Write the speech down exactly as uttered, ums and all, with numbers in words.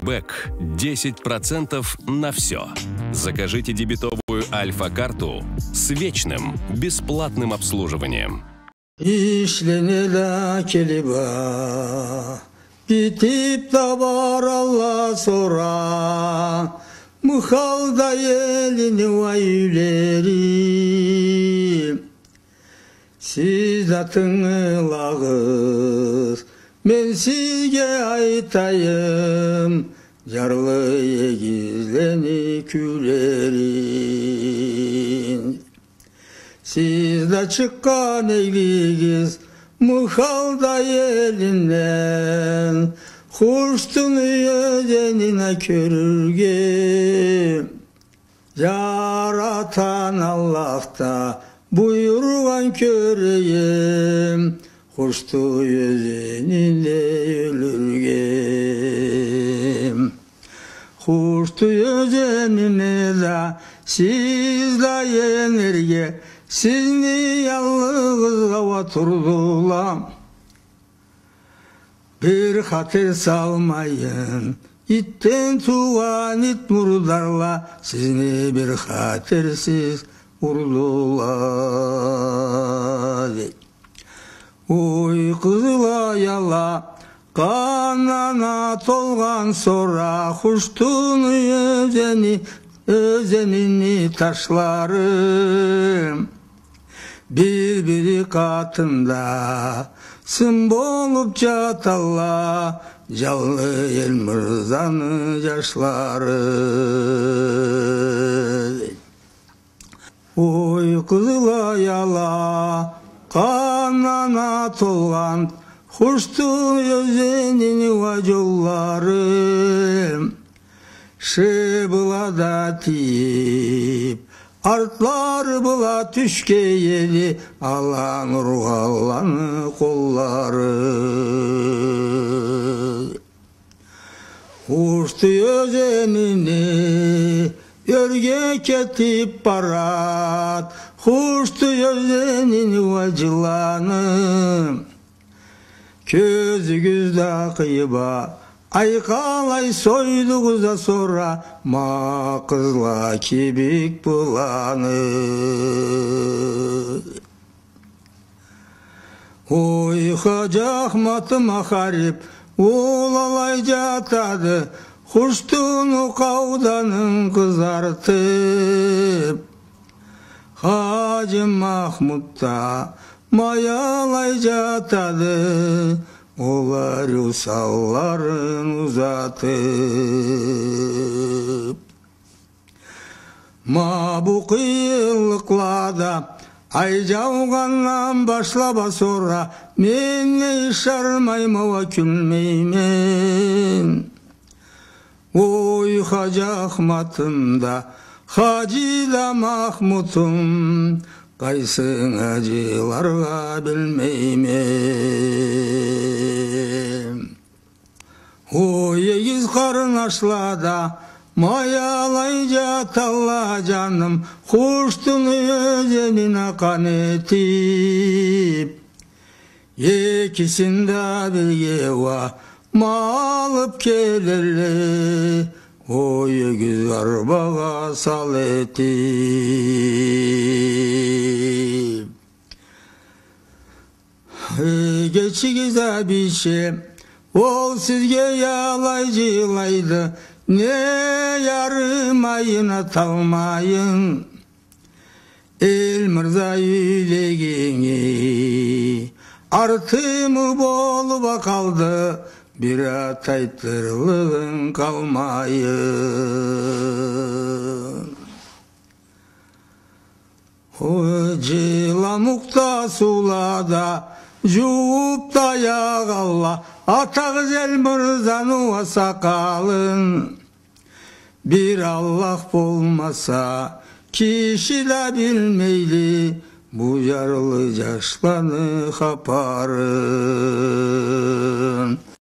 кэшбэк, десять процентов на всё. Закажите дебетовую Альфа-карту с вечным, бесплатным обслуживанием. Ишлене да келип а, битип да баралла сора, Мыхалда элини уа юйлери. Сиз да тынгылагъыз, мен сизге айтайым, джарлы эгизлени кюйлерин. Сиз да чыкъгъан эдигиз Мыхалда элинден, Хуштуну ёзенин а кёрюрге. Джаратхан Аллах да буюргъан кёрейим, Хушту ёзенинде ёлюрге. Хушту ёзенине да сиз да энерге, сизни аллыгъызгъа уа турдула. Бир хатер салмайын, итден туугъан ит мурдарла, сизни бир хатерсиз урдула, дей. Ой, Къызыл-Аяла, къанына толгъан сора Хуштуну ёзени, ёзенини ташлары. Бир-бири къатында сын болуп джаталла, джанлы Элмырзаны джашлары. Ой, Къызыл-Аяла, къанына толгъан Хушту ёзенини уа джоллары. Шы бла да тийип, артлары бла тюшген эди ала Нургъалланы къоллары. Хушту ёзенини ёрге кетип барат, Хушту ёзенини уа джыланы. Кёзюгюз да къыйып а, ай, къалай сойдугъуз а сора ма къызла кибик быланы. Ой, Хаджи Ахматым а харип, ол алай джатады, Хуштуну къауданын къызартып. Хаджи Махмут да ма алай джатады, ол ариу санларын узатып. Ма бу къыйынлыкълада ай джаугъандан башлап а сора мен не ышармайма уа кюлмейме. Ой, Хаджи Ахматым да, Хаджи да Махмутум, къайсынга джыларгъа билмейме. Ой, эгиз къарнашла да ма алай джаталла, джаным, Хуштуну ёзенине къан этип. Экисин да бирге уа ма алып келелле, ой, эгиз арбагъа сал этип. Э, кечигиз а, бийче, ол сизге алай джылайды, не ярымайын, а талмайын. Элмырза юйлегеннге артымы болуп а къалды, бир а айтырлыгъынг къалмайын. О, джыламукъда суулада джууп да аягъалла, атагъыз Элмырзаны уа сакъалын. Бир Аллах болмаса, киши да билмейди бу джарлы джашланы хапарын.